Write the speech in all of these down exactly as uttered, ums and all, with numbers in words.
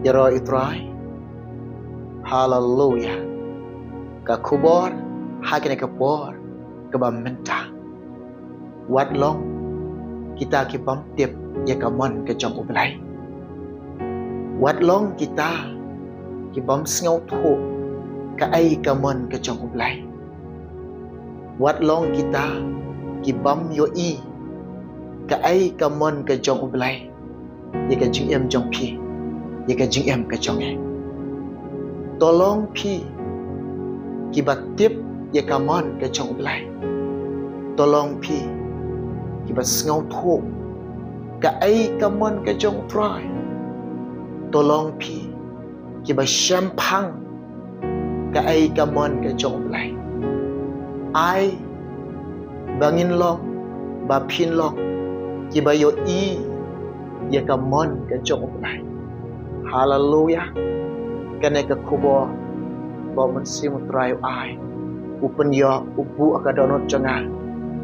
Ïaroh ïa u Trai. Haleluya. Ka khubor ha kane ka por kaba mynta. Wat long kita ki bym tip ïa ka mon ka jong U Blei. Wat long kita ki bym sngewthuh kaei ka mon ka jong U Blei. Wat long kita ki bym ïohi kaei ka mon ka jong U Blei ïa ka jingim jong phi, ïa ka jingim ka jong ngi. To long phi kiba tip ïa ka mon ka jong U Blei. To long phi kiba sngewthuh kaei ka mon ka jong U Trai. To long phi kiba shemphang kaei ka mon ka jong U Blei. Ai ba ngin long, ba phin long kiba ïohi ïa ka mon ka jong U Blei. Haleluya. Kane ka khubor ba U Mynsiem U Trai u ai, u pynïoh, u buh ha ka dohnud jong nga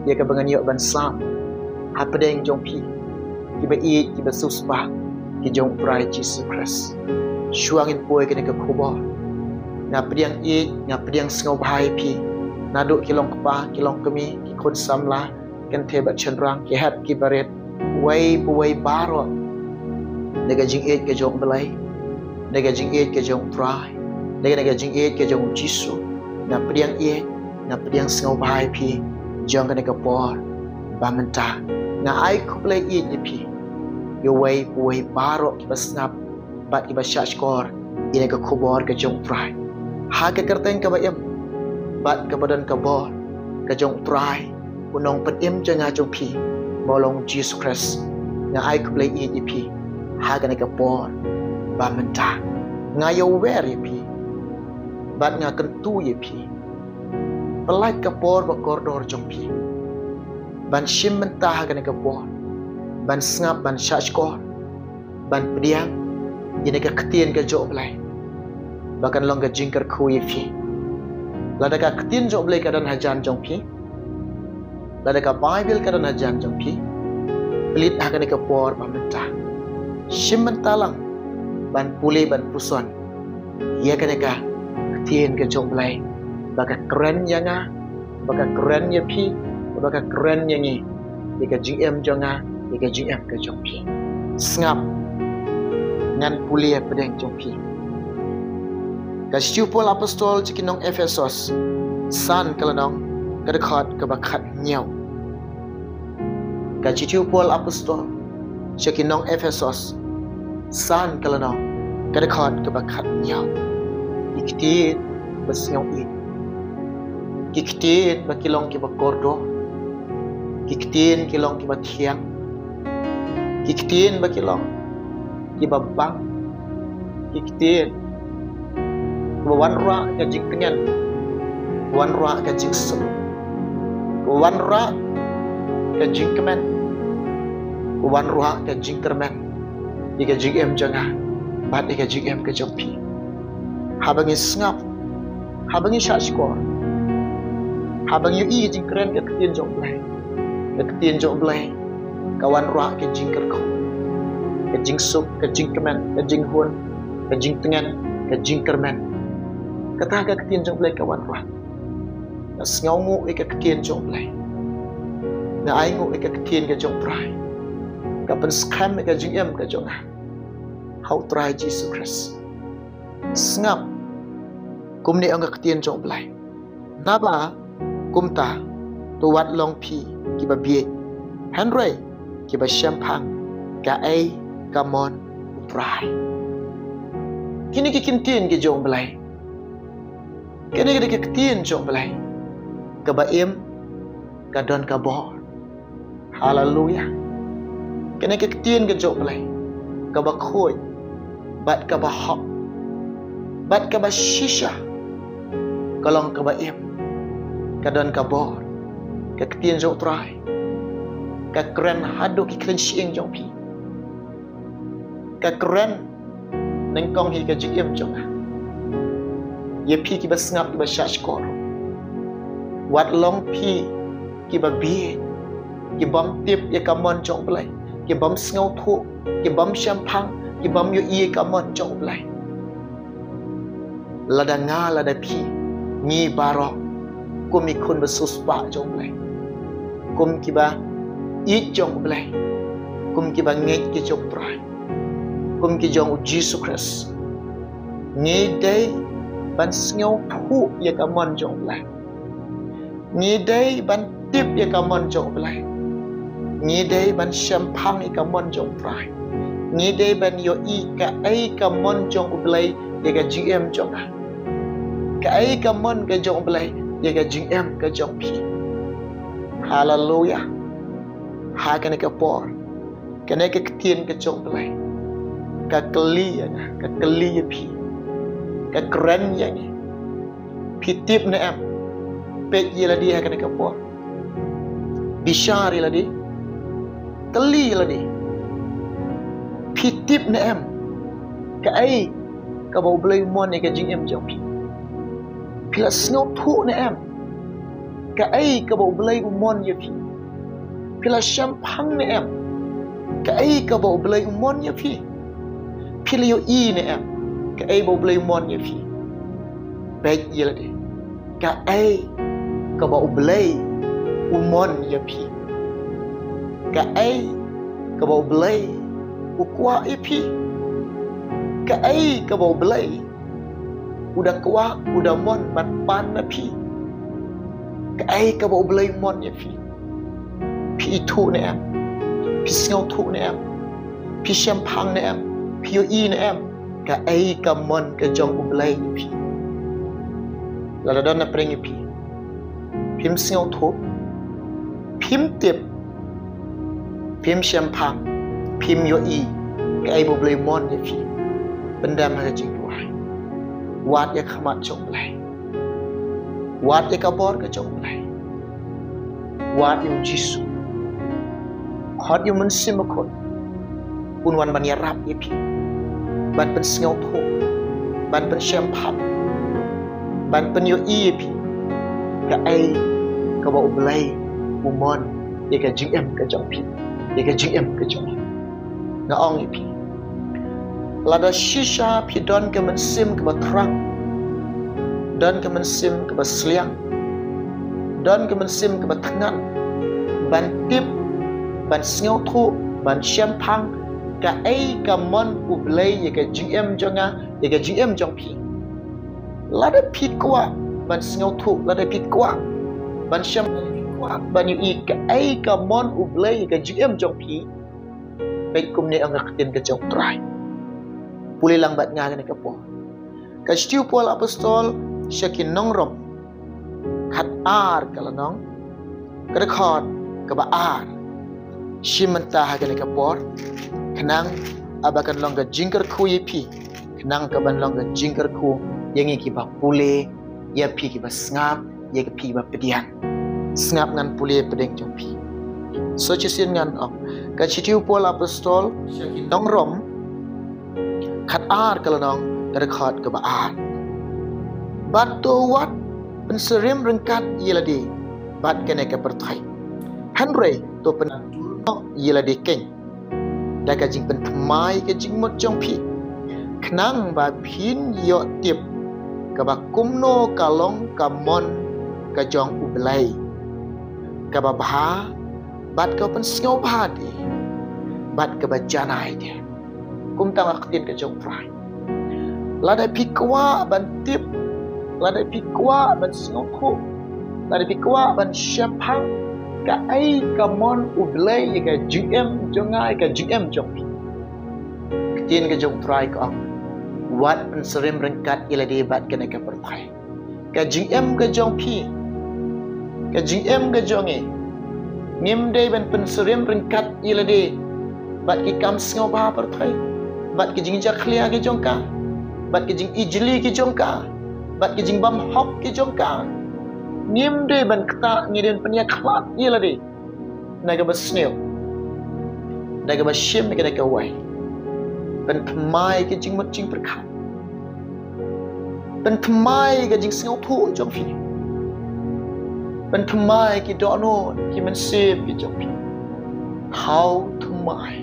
ïa kaba ngan ïoh ban sam hapdeng jong phi kiba ïeit, kiba siewspah ki jong U Trai Jisu Khrist. Shuwa ngin poi kane ka khubor, nga pdiang ïeit, nga pdiang sngewbha ïa phi, naduh ki long kpa, ki long kmie, ki khun samla, kynthei bad shynrang, ki hep, ki barit, uwei pa uwei baroh, na ka jingïeit ka jong U Blei, na ka jingïeit ka jong U Trai, na ka, na ka jingïeit ka jong U Jisu. Nga pdiang ïeit, nga pdiang sngewbha ïa phi jong kane ka por ba mynta. Nga ai khublei ïeit ïa phi, ïa uwei pa uwei baroh kiba sngap bad kiba shahshkor ïa kane ka khubor ka jong U Trai. Ha ka kyrteng kaba im bad kaba don ka bor ka jong U Trai, U Nongpynim jong nga jong phi, ba u long Jisu Khrist, nga ai khublei ïeit ïa phi ha kane ka por ba mynta. Nga ïawer ïa phi bad nga kyntu ïa phi. Pyllait ka por ba kordor jong phi ban shim bynta ha kane ka por, ban sngap, ban shahshkor, ban pdiang ïa kane ka ktien ka jong U Blei, ba kan long ka jingkyrkhu ïa phi. Lada ka ktien jong U Blei ka don hajan jong phi, lada ka Baibl ka don hajan jong phi, plie ha kane ka por ba mynta. Shim bynta lang ban pule, ban puson ïa kane ka ktien ka jong U Blei, ba ka kren ïa nga, ba ka kren ïa phi, ba ka kren ïa ngi, ïa ka jingim jong nga, ïa ka jingim ka jong phi. Sngap, ngan pule hapdeng jong phi. Ka shithi u Paul Apostol sha ki nong Ephesos, san ka lynnong, ka dkhot kaba khathynñiew. Ka shithi u Paul Apostol sha ki nong Ephesos, san ka lynnong, ka dkhot kaba khathynñiew. Ki ktien ba sngewieit, ki ktien ba ki long kiba kordor, ki ktien ki long kiba thiang, ki ktien ba ki long kiba bang, ki ktien ba wanrah ka jingtngen, wanrah ka jingsuk, wanrah ka jingkmen, wanrah ka jingkyrmen ïa ka jingim jong nga bad ïa ka jingim ka jong phi. Haba ngi sngap, haba ngi shahshkor, haba ngi ïohi ka jingkren ka ktien jong U Blei, ka ktien jong U Blei ka wanrah ka jingkyrkhu, ka jingsuk, ka jingkmen, ka jinghun, ka jingtngen, ka jingkyrmen. Kata ka ktien jong U Blei ka wanrah. Nga sngewnguh ïa ka ktien jong U Blei. Nga ainguh ïa ka ktien ka jong U Trai. Ka pynskhem ïa ka jingim ka jong nga ha U Trai Jisu Khrist. Sngap kumne ong ka ktien jong U Blei. Naba kumta, to wat long phi kiba bieit, hynrei kiba shemphang kaei ka mon U Trai. Kine ki ktien ki jong U Blei. Kine ki dei ki ktien jong U Blei kaba im, ka don ka bor. Haleluya. Kane ka ktien ka jong U Blei kaba khuid bad kaba hok bad kaba shisha, ka long kaba im, ka don ka bor. Ka ktien jong U Trai ka kren haduh ki khlieh shyieng jong phi. Ka kren nyngkong hi ka jingim jong nga. Ïa phi kiba sngap, kiba shahshkor, wat long phi kiba bieit, ki bym tip ïa ka mon jong U Blei, ki bym sngewthuh, ki bym shemphang ki bym ïohi ïa ka mon jong U Blei. Lada nga, lada phi, ngi baroh kum ki khun ba siewspah jong U Blei, kum kiba ïeit jong U Blei, kum kiba ngeit ki jong U Trai, kum ki jong U Jisu Khrist, ngi dei ban sngewthuh ïa ka mon jong U Blei. Ngi dei ban tip ïa ka mon jong U Blei. Ngi dei ban shemphang ïa ka mon jong U Trai. Ngi dei ban ïohi kaei ka mon jong U Blei ïa ka jingim jong nga, kaei ka mon ka jong U Blei ïa ka jingim ka jong phi. Haleluya. Ha kane ka por, kane ka ktien ka jong U Blei ka kylli ïa nga, ka kylli ïa phi, ka kren ïa ngi. Phi tip ne em? Peit ïa lade ha kane ka por. Bishar ïa lade. Kylli ïa lade. Phi tip ne em kaei kaba U Blei u mon ïa ka jingim jong phi? Phi la sngewthuh ne em kaei kaba U Blei u mon ïa phi? Phi la shemphang ne em kaei kaba U Blei u mon ïa phi? Phi la ïohi ne em kaei ba U Blei u mon ïa phi? Peit ïa lade. Kaei kaba U Blei u mon ïa phi? Kaei kaba U Blei u kwah ïa phi? Kaei kaba U Blei u da kwah, u da mon ban pan na phi? Kaei kaba U Blei u mon ïa phi? Phi ithuh ne em? Phi sngewthuh ne em? Phi shemphang ne em? Phi ïohi ne em kaei ka mon ka jong U Blei ïa phi? Lada don na pdeng ïa phi, phim sngewthuh, phim tip, phim shemphang, phim ïohi kaei ba U Blei u mon ïa phi, pyndem ha ka jingduwai. Wad ïa ka khmat jong U Blei. Wad ïa ka bor ka jong U Blei. Wad ïa U Jisu. Khot ïa U Mynsiem Bakhuid un wan ban ïarap ïa phi, ban pynsngewthuh, ban pynshemphang, ban pynïohi ïa phi kaei kaba U Blei u mon ïa ka jingim ka jong phi, ïa ka jingim ka jong ngi. Nga ong ïa phi, lada shisha phi don ka mynsiem kaba thrang, don ka mynsiem kaba sliang, don ka mynsiem kaba thngan ban tip, ban sngewthuh, ban shemphang kaei ka mon U Blei ïa ka jingim jong nga, ïa ka jingim jong phi. Lada phi kwah ban sngewthuh, lada phi kwah ban shem, lada phi kwah ban ïohi kaei ka mon U Blei ïa ka jingim jong phi, peit kumne ong ka ktien ka jong U Trai. Pule lang bad nga kane ka por. Ka shithi u Paul Apostol sha ki nong Rom, khat ar ka lynnong, ka dkhot kaba ar. Shim mynta ha kane ka por, khnang ba kan long ka jingkyrkhu ïa phi, khnang ka ban long ka jingkyrkhu ïa ngi kiba pule ïa phi kiba sngap, ïa phi kiba pdiang. Sngap ngan pule pdeng jong phi. So shisien ngan ong, ka shithi u Paul Apostol sha ki nong Rom, khat ar ka lynnong, ka dkhot kaba ar. Bad to wat pynsyriem ryngkat ïa lade bad kane ka pyrthei, hynrei to pyndur noh ïa lade keiñ da ka jingpynthymmai ka jingmut jong phi, khnang ba phin ïoh tip kaba kumno ka long ka mon ka jong U Blei, kaba bha bad kaba pynsngewbha de bad kaba janai de. Kumta ka ktien ka jong U Trai. Lada phi kwah ban tip, lada phi kwah ban sngewthuh, lada phi kwah ban shemphang kaei ka mon U Blei ïa ka jingim jong nga, ïa ka jingim jong phi, ktien ka jong U Trai ka ong, wat pynsyriem ryngkat ïa lade bad kane ka pyrthei. Ka jingim ka jong phi, ka jingim ka jong ngi, ngim dei ban pynsyriem ryngkat ïa lade bad ki kam sngewbha pyrthei, bad ki jingjakhlia ki jong ka, bad ki jingijli ki jong ka, bad ki jingbymhok ki jong ka. Ngim dei ban ktah, ngi dei ban pynïakhlad ïa lade na kaba sniew, na kaba shim ïa kane kawei. Pynthymmai ka jingmut jingpyrkhat. Pynthymmai ka jingsngewthuh jong phi. Pynthymmai ki dohnud, ki mynsiem ki jong phi. Thaw thymmai.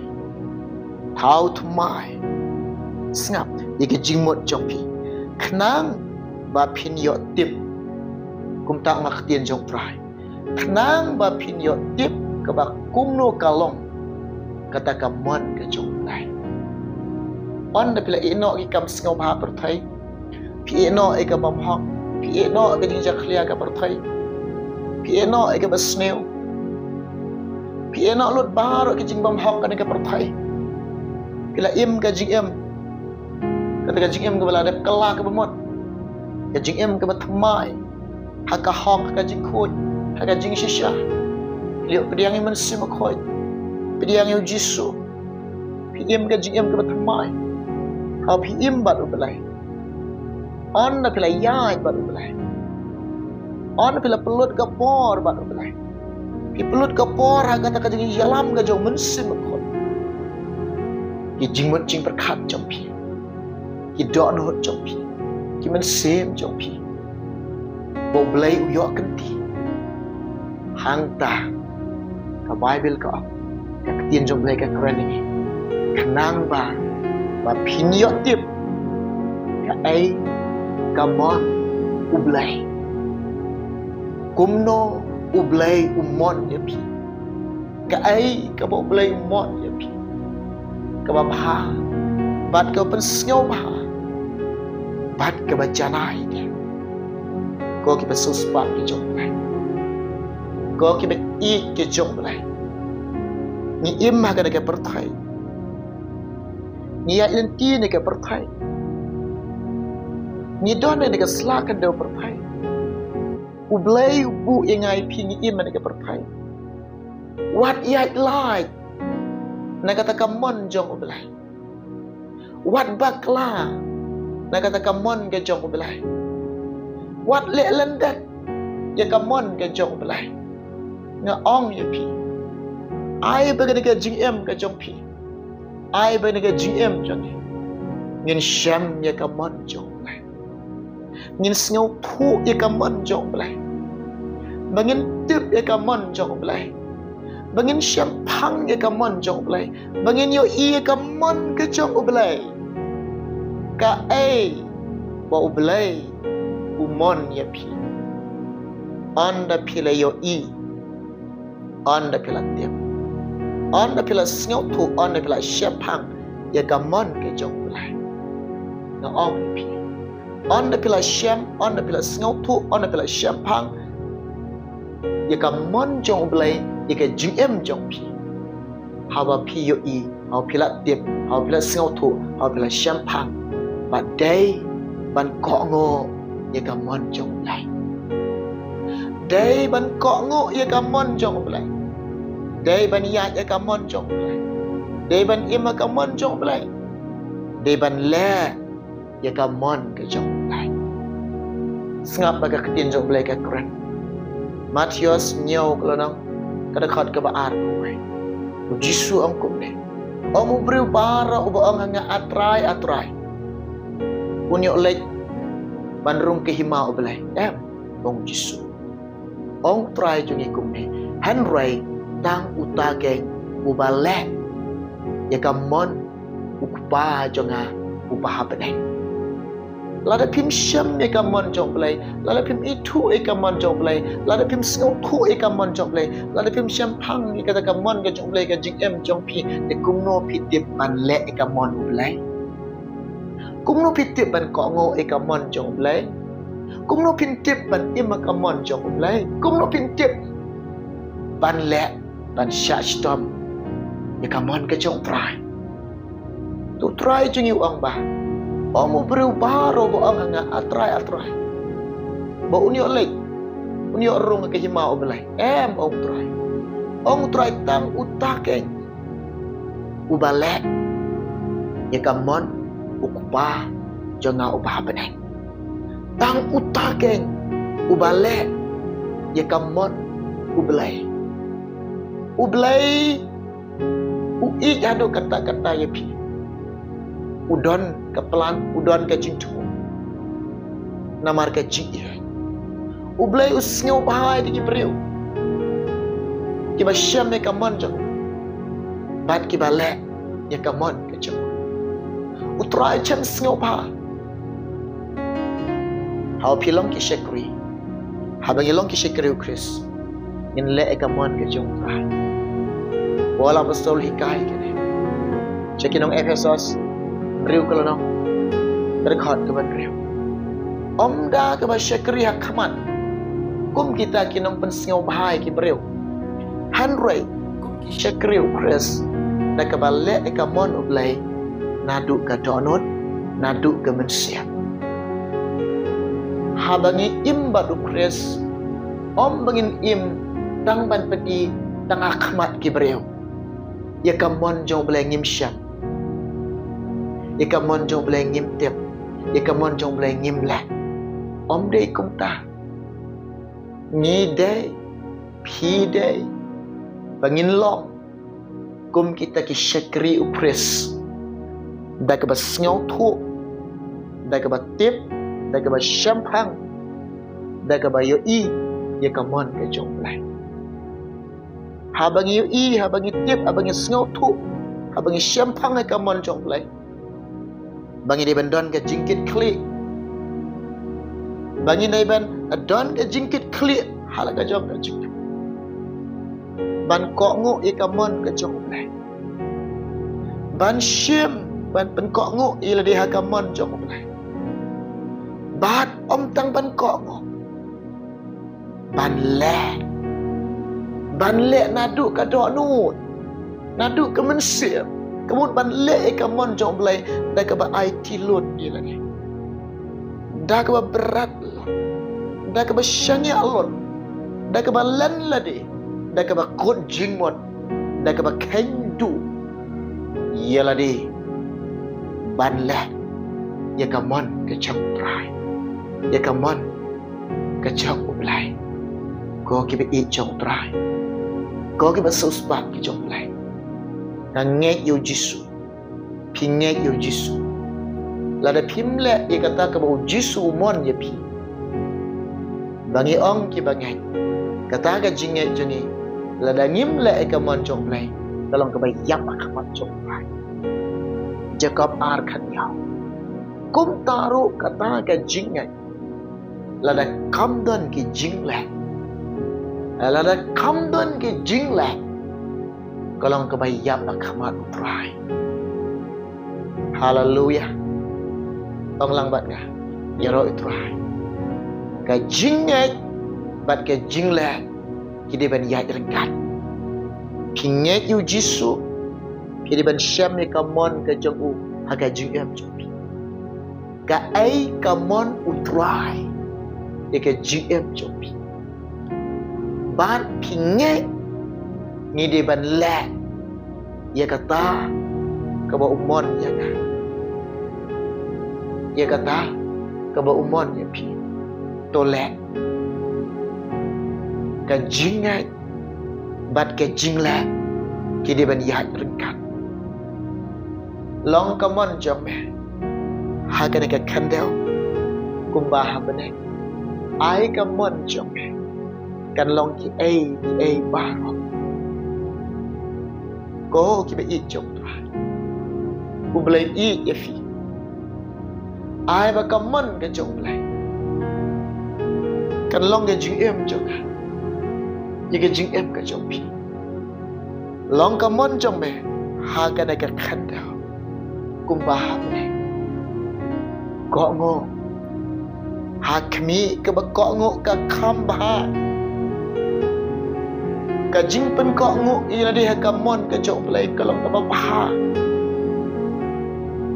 Thaw thymmai. Sngap ïa ki jingmut jong phi, khnang ba phin ïoh tip, kumta ma ka ktien jong U Trai, khnang ba phin ïoh tip kaba kumno ka long kata ka mon ka jong U Blei. Ynda phi la ïeh noh ki kam sngewbha pyrthei, phi ïeh noh ïa ka bymhok, phi ïeh noh ïa ka jingjakhlia ka pyrthei, phi ïeh noh ïa kaba sniew, phi ïeh noh lut baroh ki jingbymhok kane ka pyrthei. Phi la im ka jingim, kata ka jingim kaba la dep kylla kaba mut, ka jingim kaba thymmai ha ka hok, ha ka jingkhuid, ha ka jingshisha. Phi la ïoh pdiang ïa U Mynsiem Bakhuid, pdiang ïa U Jisu. Phi im ka jingim kaba thymmai. Haba phi im bad U Blei, ynda phi la ïaid bad U Blei, ynda phi la pynlut ka por bad U Blei, phi pynlut ka por ha kata ka jingïalam ka jong U Mynsiem Bakhuid, ki jingmut jingpyrkhat jong phi, ki dohnud jong phi, ki mynsiem jong phi, ba U Blei u ïoh kynti. Hangta ka Baibl ka ong, ka ktien jong U Blei ka kren ïa ngi, khnang ba, ba phin ïoh tip kaei ka mon U Blei, kumno U Blei u mon ïa phi, kaei kaba U Blei u mon ïa phi, kaba bha bad kaba pynsngewbha bad kaba janai. Ko kiba siewspah ki jong U Blei, ko kiba ïeit ki jong U Blei, ngi im ha kane ka pyrthei, ngi ïaid lynti ha kane ka pyrthei, ngi don ha kane ka sla khyndew pyrthei. U Blei u buh ïa ngi, phi, ngi im ha kane ka pyrthei. Wat ïaid lait na kata ka mon jong U Blei. Wat bakla na kata ka mon ka jong U Blei. Wat leh lyndet ïa ka mon ka jong U Blei. Nga ong ïa phi, ai ba kane ka jingim ka jong phi, ai ba kane ka jingim jong ngi, ngin shem ïa ka mon jong U Blei. Ngin sngewthuh ïa ka mon jong U Blei, ba ngin tip ïa ka mon jong U Blei, ba ngin shemphang ïa ka mon jong U Blei, ba ngin ïohi ïa ka mon ka jong U Blei, kaei ba U Blei u mon ïa phi. Ynda phi la ïohi, ynda phi la tip, ynda phi la sngewthuh, ynda phi la shemphang ïa ka mon ka jong U Blei, nga ong ïa phi, ynda phi la shem, ynda phi la sngewthuh, ynda phi la shemphang ïa ka mon jong U Blei ïa ka jingim jong phi, haba phi ïohi, haba phi la tip, haba phi la sngewthuh, haba phi la shemphang, ba dei ban kohnguh ïa ka mon jong U Blei. Dei ban kohnguh ïa ka mon jong U Blei. Dei ban ïaid ïa ka mon jong U Blei. Dei ban im ha ka mon jong U Blei. Dei ban leh ïa ka mon ka jong U Blei. Sngap ba ka ktien jong U Blei ka kren. Mathaios hynñiew ka lynnong, ka dkhot kaba ar, kawei. U Jisu ong kumne: Ym u briew baroh uba ong ha nga, A Trai, A Trai, un ïoh leit ban rung ka hima U Blei. Em, ong U Jisu. Ong U Trai jong ngi kumne: Hynrei tang uta keiñ uba leh ïa ka mon U Kpa jong nga uba ha bneng. Lada phim shem ïa ka mon jong U Blei, lada phim ithuh ïa ka mon jong U Blei, lada phim sngewthuh ïa ka mon jong U Blei, lada phim shemphang ïa kata ka mon ka jong U Blei ha ka jingim jong phi, te kumno phi tip ban leh ïa ka mon U Blei? Kumno phi tip ban kohnguh ïa ka mon jong U Blei? Kumno phin tip ban im ha ka mon jong U Blei? Kumno phin tip ban leh, ban shah shitom ïa ka mon ka jong U Trai? Te U Trai jong ngi u ong ba, ym u briew baroh uba ong ha nga, A Trai, A Trai, ba un ïoh leit, un ïoh rung ha ka hima U Blei. Em, ong U Trai. Ong U Trai, tang uta keiñ uba leh ïa ka mon U Kpa jong nga uba ha bneng. Tang uta keiñ uba leh ïa ka mon U Blei. U Blei u ïeit haduh katta katta ïa phi. U don ka plan, u don ka jingthmu namar ka jingïeit. U Blei u sngewbha ïa ki briew kiba shem ïa ka mon jong u bad kiba leh ïa ka mon ka jong u. U Trai u sngewbha. Haba phi long ki shakri, haba ngi long ki shakri u Khrist, ngin leh ïa ka mon ka jong u Trai. Paul apostol u hikai kane sha ki nong Ephesos, hynriew ka lynnong, ka dkhot kaba hynriew. Ym da kaba shakri ha khmat kum kita ki nongpynsngewbha ïa ki briew, hynrei kum ki shakri u Khrist, da kaba leh ïa ka mon u Blei naduh ka dohnud, naduh ka mynsiem. Haba ngi im bad u Khrist, ym ba ngin im tang ban pyni tang ha khmat ki briew. Ïa ka mon jong u Blei ngim shem. Ïa ka mon jong u Blei ngim tip. Ïa ka mon jong u Blei ngim leh. Ym dei kumta. Ngi dei, phi dei, ba ngin long kum kita ki shakri u Khrist, da kaba sngewthuh, da kaba tip, da kaba shemphang, da kaba ïohi ïa ka mon ka jong u Blei. Haba ngi ïohi, haba ngi tip, haba ngi sngewthuh, haba ngi shemphang ïa ka mon jong u Blei, ba ngi dei ban don ka jingkitkhlieh, ba ngi dei ban don ka jingkitkhlieh ha la ka jong ka jingim, ban kohnguh ïa ka mon ka jong u Blei, ban shim, ban pynkohnguh ïa lade ha ka mon jong u Blei. Bad ym tang ban kohnguh, ban leh, ban leh naduh ka dohnud, naduh ka mynsiem, ka mut ban leh ïa ka mon jong u Blei da kaba aiti lut ïa lade, da kaba bret lut, da kaba shaniah lut, da kaba len lade, da kaba kut jingmut, da kaba kheiñ duh ïa lade, ban leh ïa ka mon ka jong u Trai, ïa ka mon ka jong u Blei. Ko kiba ïeit jong u Trai, ko kiba siewspah ki jong u Blei, nga ngeit ïa u Jisu. Phi ngeit ïa u Jisu? Lada phim leh ïa kata kaba u Jisu u mon ïa phi, ba ngi ong kiba ngeit, kata ka jingngeit jong ngi, lada ngim leh ïa ka mon jong u Blei, ka long kaba ïap ha khmat jong u Trai. Jakob ar khatñiew. Kumta ruh kata ka jingngeit, lada kam don ki jingleh, lada kam don ki jingleh, ka long kaba ïap ha khmat u Trai. Haleluia. Ong lang bad nga, ïaroh ïa u Trai. Ka jingngeit bad ka jingleh ki dei ban ïaid ryngkat. Phi ngeit ïa u Jisu, phi dei ban shem ïa ka mon ka jong u ha ka jingim jong phi. Kaei ka mon u Trai ïa ka jingim jong phi? Bad phi ngeit, ngi dei ban leh ïa kata kaba u mon ïa nga, ïa kata kaba u mon ïa phi. To leh. Ka jingngeit bad ka jingleh ki dei ban ïaid ryngkat. Long ka mon jong me ha kane ka khyndew kumba ha bneng. Ai ka mon jong me kan long kiei kiei baroh. Ko kiba ïeit jong u Trai, u Blei u ïeit ïa phi. Ai ba ka mon ka jong u Blei kan long ka jingim jong nga, ïa ka jingim ka jong phi. Long ka mon jong me ha kane ka khyndew kumba ha bneng. Kohnguh. Ha khmih kaba kohnguh ka kham bha. Ka jingpynkohnguh ïa lade ha ka mon ka jong u Blei ka long kaba bha.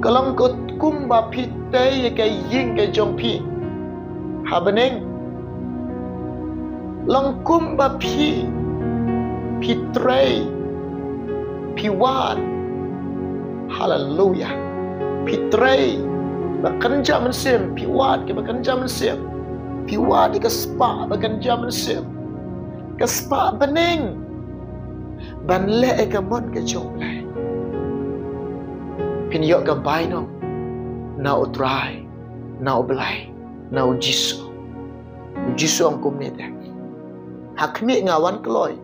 Ka long ka kumba phi tei ïa ka ïing ka jong phi ha bneng. Long kumba phi, phi trei, phi wad. Haleluia. Phi trei ba kynja mynsiem, phi wad kiba kynja mynsiem. Phi wad ïa ka spah ba kynja mynsiem, ka spah bneng, ban leh ïa ka mon ka jong u Blei. Phin ïoh ka bainong na u Trai, na u Blei, na u Jisu. U Jisu u ong kumne te, ha khmih nga wan kloi,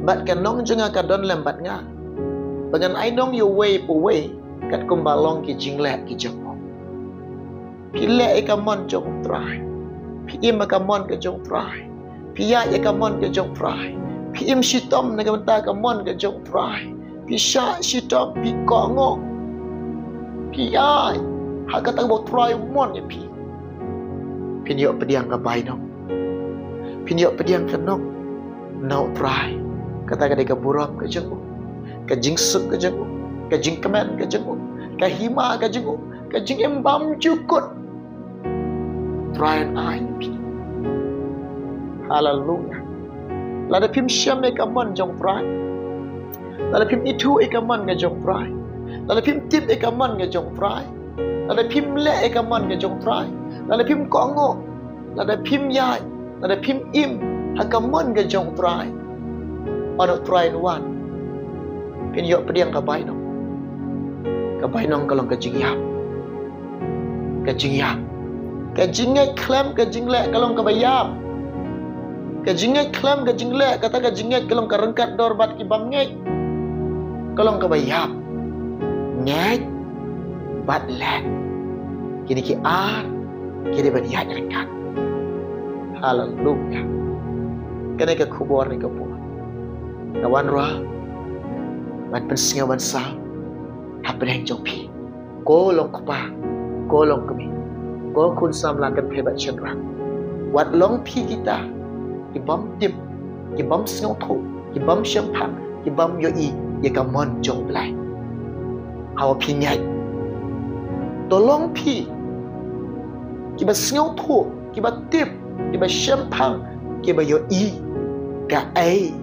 bad ka nong jong nga ka don lem bad nga. Ba ngan ai nong ïa uwei pa uwei, katkum ba long ki jingleh ki jong u. Phi leh ïa ka mon jong u Trai. Phi im ïa ka mon ka jong u Trai. Phi ïaid ïa ka mon ka jong u Trai. Phi im shitom na ka bynta ka mon ka jong u Trai. Phi shah shitom, phi kohnguh. Phi ïaid ha kata kaba u Trai u mon ïa phi. Phin ïoh pdiang ka bainong. Phin ïoh pdiang ka nong na u Trai. Kata ka dei ka burom ka jong u, ka jingsuk ka jong u, ka jingkmen ka jong u, ka hima ka jong u, ka jingim bymjukut. Trai un ai ïa phi. Haleluya. Lada phim shem ïa ka mon jong u Trai, lada phim ithuh ïa ka mon ka jong u Trai, lada phim tip ïa ka mon ka jong u Trai, lada phim leh ïa ka mon ka jong u Trai, lada phim kohnguh, lada phim ïaid, lada phim im ha ka mon ka jong u Trai, ynda u Trai un wan, phin ïoh pdiang ka bainong. Ka bainong ka long ka jingïap. Ka jingïap. Ka jingngeit khlem ka jingleh ka long kaba ïap. Ka jingngeit khlem ka jingleh, kata ka jingngeit ka long ka ryngkat dor bad ki bym ngeit, ka long kaba ïap. Ngeit bad leh, kine ki ar ki dei ban ïaid ryngkat. Haleluya. Kane ka khubor ne ka por, nga wanrah ban pynsngew ban sam hapdeng jong phi, ko long kpa, ko long kmie, ko khun samla kynthei bad shynrang. Wat long phi kita ki bym tip, ki bym sngewthuh, ki bym shemphang, ki bym ïohi ïa ka mon jong u Blei. Haba phi ngeit, to long phi kiba sngewthuh, kiba tip, kiba shemphang, kiba ïohi kaei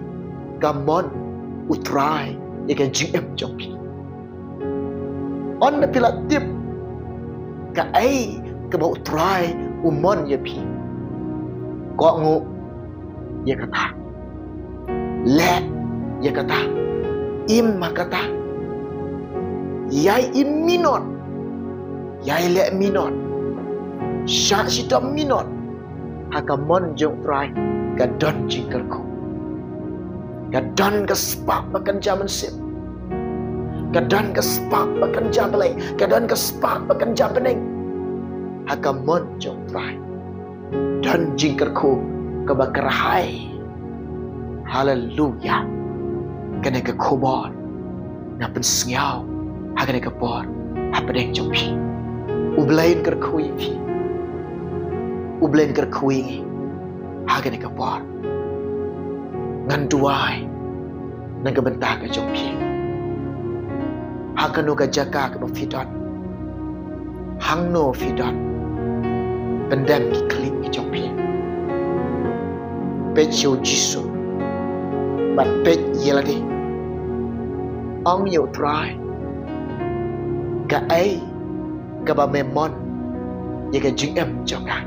ka mon u Trai ïa ka jingim jong phi. Ynda phi la tip kaei kaba u Trai u mon ïa phi, kohnguh ïa kata, leh ïa kata, im ha kata, ïai im minot, ïai leh minot, shah shitom minot ha ka mon jong u Trai, ka don jingkyrkhu. Ka don ka spah ba kynja mynsiem. Ka don ka spah ba kynja Blei. Ka don ka spah ba kynja bneng ha ka mon jong u Trai. Don jingkyrkhu kaba kyrhai. Haleluya. Kane ka khubor nga pynsngew ha kane ka por hapdeng jong phi. U Blei un kyrkhu ïa phi. U Blei un kyrkhu ïa ngi ha kane ka por. Ngan duwai na ka bynta ka jong phi. Ha kano ka jaka kaba phi don, hangno phi don, pyndem ki khlieh ki jong phi. Peit sha u Jisu bad peit ïa lade. Ong ïa u Trai, kaei kaba me mon ïa ka jingim jong nga.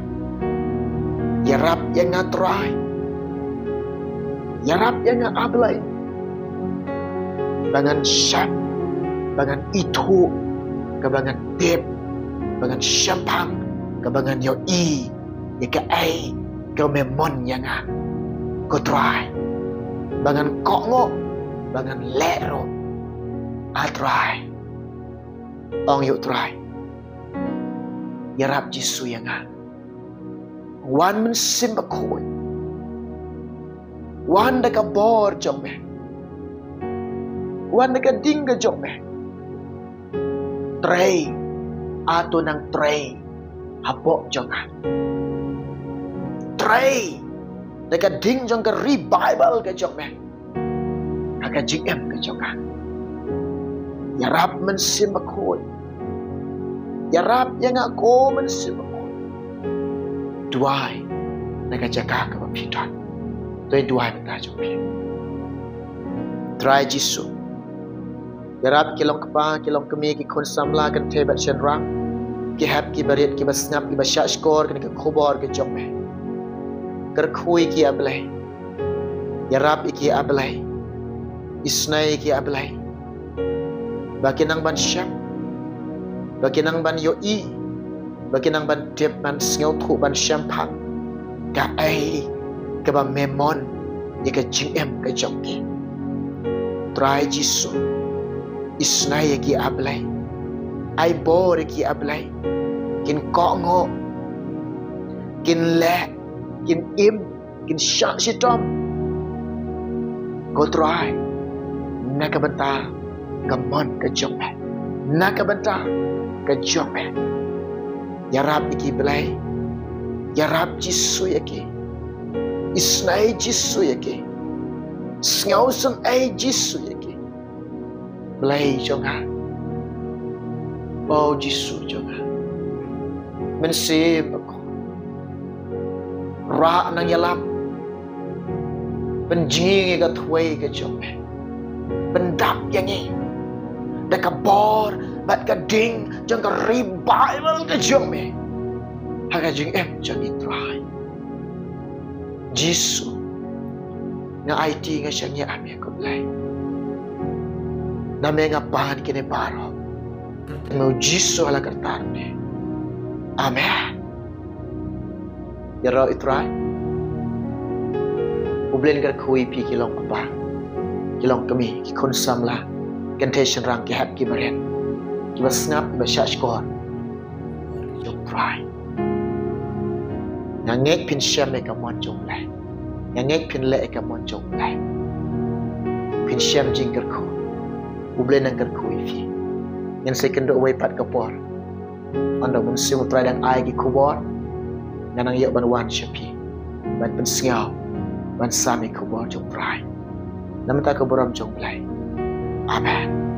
Ïarap ïa nga Trai. Ïarap ïa nga A Blei, ba ngan shem, ba ngan ithuh, kaba ngan tip, ba ngan shemphang, kaba ngan ïohi ïa kaei kaba me mon ïa nga, ko Trai. Ba ngan kohnguh, ba ngan leh ruh, A Trai. Ong ïa u Trai, ïarap Jisu ïa nga. Wan Mynsiem Bakhuid. Wan da ka bor jong me. Wan da ka ding ka jong me. Trei, ato nang trei hapoh jong nga. Trei da ka ding jong ka revival ka jong me ha ka jingim ka jong nga. Ïarap Mynsiem Bakhuid. Ïarap ïa nga ko Mynsiem Bakhuid. Duwai na ka jaka kaba phi don. To duwai mynta jong phi. Trai Jisu, ïarap ki long kpa, ki long kmie, ki khun samla kynthei bad shynrang, ki hep ki barit, kiba sngap, kiba shahshkor kane ka khubor ka jong me. Kyrkhu ïa ki A Blei. Ïarap ïa ki A Blei. Isnei ïa ki A Blei, ba kin nang ban shem, ba kin nang ban ïohi, ba kin nang ban tip, ban sngewthuh, ban shemphang kaei kaba me mon ïa ka jingim ka jong ki. Trai Jisu, isnei ïa ki A Blei. Ai bor ïa ki, A Blei. Kin kohnguh, kin leh, kin im, kin shah shitom, ko Trai, na ka bynta ka mon ka jong me, na ka bynta ka jong me. Ïarap ïa ki, Blei. Ïarap Jisu ïa ki. Isynei Jisu ïa ki. Sngewsynei Jisu ïa ki, Blei jong nga. O Jisu jong nga, Mynsiem Bakhuid, rah nongïalam. Pynjngi ïa ka thwei ka jong me. Pyndap ïa ngi da ka bor bad ka ding jong ka revival ka jong me ha ka jingim jong ngi, Trai Jisu. Nga aiti, nga shaniah ïa me, ko Blei. Na me nga pan kine baroh. Te me u Jisu ha la ka kyrteng ne. Amen. Ïaroh, i Trai. U Blei un kyrkhu ïa phi ki long kpa, ki long kmie, ki khun samla, kynthei shynrang, ki hep ki barit, kiba sngap, kiba shahshkor. Jong Trai, nga ngeit phin shem ïa ka mon jong U Blei. Nga ngeit phin leh ïa ka mon jong U Blei. Phin shem jingkyrkhu. U Blei un kyrkhu ïa phi. Ngin sa ïakynduh wei pat ka por. Haba U Mynsiem U Trai dang ai ki khubor, ngan nang ïoh ban wan sha phi ban pynsngew, ban sam ïa ki khubor jong U Trai. Na ka bynta ka burom jong U Blei. Amen.